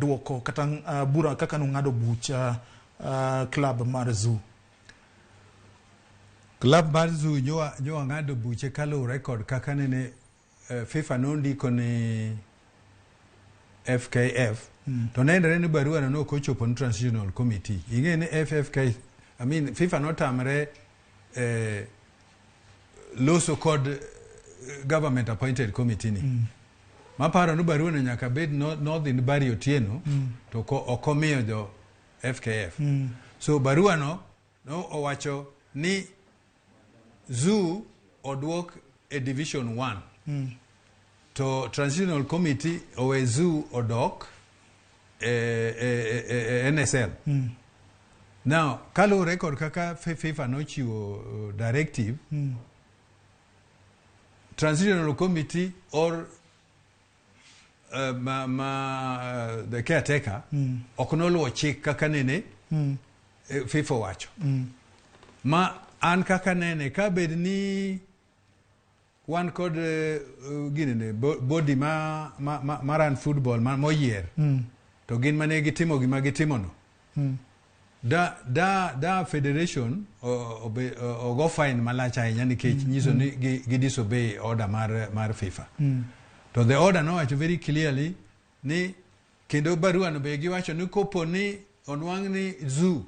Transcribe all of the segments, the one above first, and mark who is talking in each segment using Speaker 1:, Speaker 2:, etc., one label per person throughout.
Speaker 1: duoko kata bura kaka nung'ado buch club mar Zoo?
Speaker 2: Club mar Zoo nyowa ng'ado buche kaluwore kod kaka nene FIFA nondiko ni FKF to nenre ni barua no nok ochopo ni Transitional Committee. Ing'e ni FFK, I mean, FIFA notamre loso kod government appointed committee ni. Maparo ni barua no nyaka bed nodhi ni Barry Otieno to ok omiyo jo FKF. So barua no no owacho ni Zoo oduok e Division 1. To Transitional Committee owe Zoo odok e NSL. Now, kaluwore kod kaka FIFA nochiwo directive, Transitional Committee or ma the caretaker ok noluwo chik kaka nene FIFA owacho. Ma an kaka nene ka bed ni wan kod ginene body ma run football ma moyier to gin mane gitimo gima gitimono da federation ogo fine malach ahinya nikech nyiso ni gi disobey order mar FIFA. To the order nowacho very clearly ni kendo barua no be giwacho ni kopo ni onwang' ni Zoo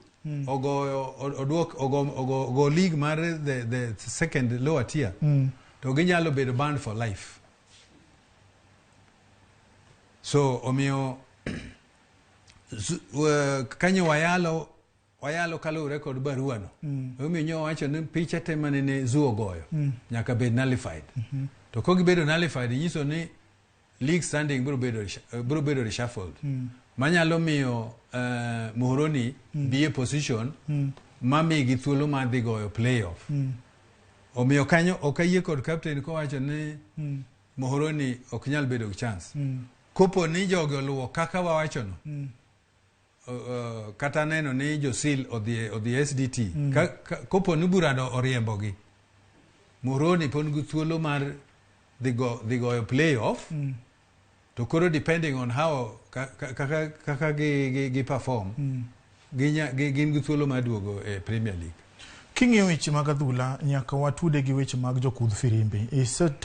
Speaker 2: ogoyo oduok ogo league mar the second lower tier to ginyalo bedo banned for life. So omiyo kanyo wayalo kaluwore kod barua no. Omiyo nyo wacho ni picha te manene Zoo ogoyo nyaka bed nullified. To kogibedo nullified, nyiso ni league standing biro bedo reshuffled manyalo miyo Muhoroni be e position mamigi thuolo mar dhi goyo playoff. Omiyo kanyo ok ayie kod captain kowacho ni Muhoroni ok nyal bedo gi chance. Kopo ni jogi oluwo kaka wawachono, kata neno ni josil odhi SDT kopo ni burano oriembogi, Muhoroni pod gi thuolo mar dhi goyo playoff. To koro depending on how kaka gi perform, gin gi thuolo mar duogo e Premier League.
Speaker 1: King'iyo weche mag adhula, nyaka watude gi weche mag jokudh firimbi. Iseta